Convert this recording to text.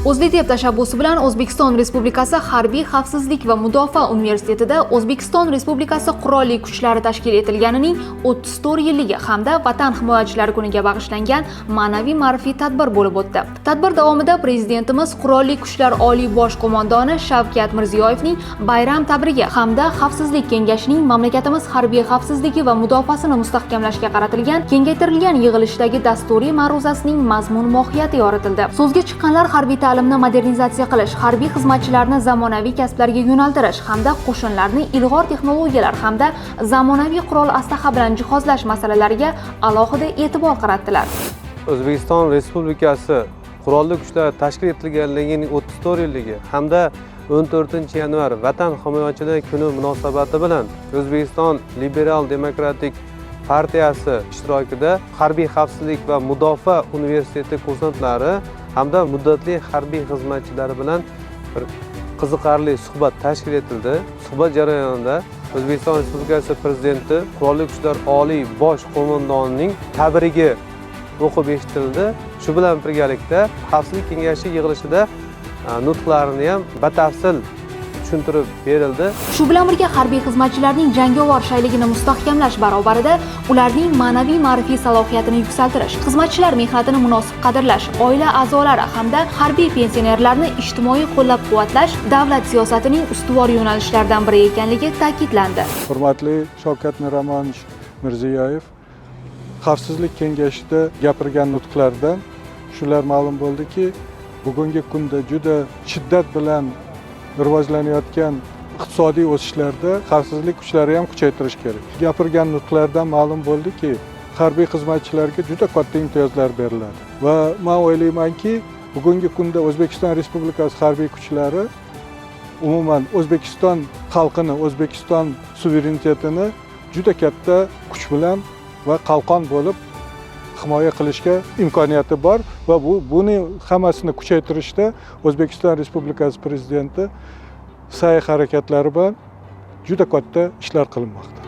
O'zLiDeP tashabbusi bilan O'zbekiston Respublikasi Harbiy xavfsizlik va mudofaa universitetida O'zbekiston Respublikasi Qurolli Kuchlari tashkil etilganining 34 yilligi hamda Vatan himoyachilari kuniga bag'ishlangan ma'naviy ma'rifiy tadbir bo'lib o'tdi. Tadbir davomida Prezidentimiz, Qurolli Kuchlar Oliy bosh qo'mondoni Shavkat Mirziyoyevning bayram tabrigi hamda Xavfsizlik kengashining mamlakatimiz harbiy xavfsizligi va mudofaasini mustahkamlashga qaratilgan kengaytirilgan yig'ilishidagi dasturiy ma'ruzasining mazmun mohiyati yoritildi. So'zga chiqqanlar harbiy ta'limni modernizatsiya qilish, harbiy xizmatchilarni zamonaviy kasblarga yo'naltirish hamda qo'shinlarni ilg'or texnologiyalar hamda zamonaviy qurol aslaha bilan jihozlash masalalariga alohida e'tibor qaratdilar. O'zbekiston Respublikasi Qurolli Kuchlari tashkil etilganligining 34 yilligi hamda 14 yanvar Vatan himoyachilari kuni munosabati bilan O'zbekiston Liberal demokratik partiyasi ishtirokida Harbiy xavfsizlik va mudofaa universiteti kursantlari hamda muddatli harbiy xizmatchilari bilan bir qiziqarli suhbat tashkil etildi. Suhbat jarayonida O'zbekiston Respublikasi Prezidenti, Qurolli Kuchlar Oliy bosh qo'mondonining tabrigi o'qib eshitildi. Shu bilan birgalikda Xavfsizlik kengashi yig'ilishida nutqlarini ham batafsil tushuntirib berildi. Shu bilan birga harbiy xizmatchilarning jangovar shayligini mustahkamlash barobarida ularning ma'naviy ma'rifiy salohiyatini yuksaltirish, xizmatchilar mehnatini munosib qadrlash, oila a'zolari hamda harbiy pensionerlarni ijtimoiy qo'llab-quvvatlash davlat siyosatining ustuvor yo'nalishlaridan biri ekanligi ta'kidlandi. Hurmatli Shavkat Miromonovich Mirziyoyev Xavfsizlik kengashida gapirgan nutqlaridan shular ma'lum bo'ldiki, bugungi kunda juda shiddat bilan rivojlanayotgan iqtisodiy o'sishlarda xavfsizlik kuchlari ham kuchaytirish kerak. Gapirgan nutqlardan ma'lum bo'ldiki, harbiy xizmatchilarga juda katta imtiyozlar beriladi va man o'ylaymanki, bugungi kunda O'zbekiston Respublikasi harbiy kuchlari umuman O'zbekiston xalqini, O'zbekiston suverenitetini juda katta kuch bilan va qalqon bo'lib himoya qilishga imkoniyati bor va buni hammasini kuchaytirishda O'zbekiston Respublikasi Prezidenti sa'y harakatlari bilan juda katta ishlar qilinmoqda.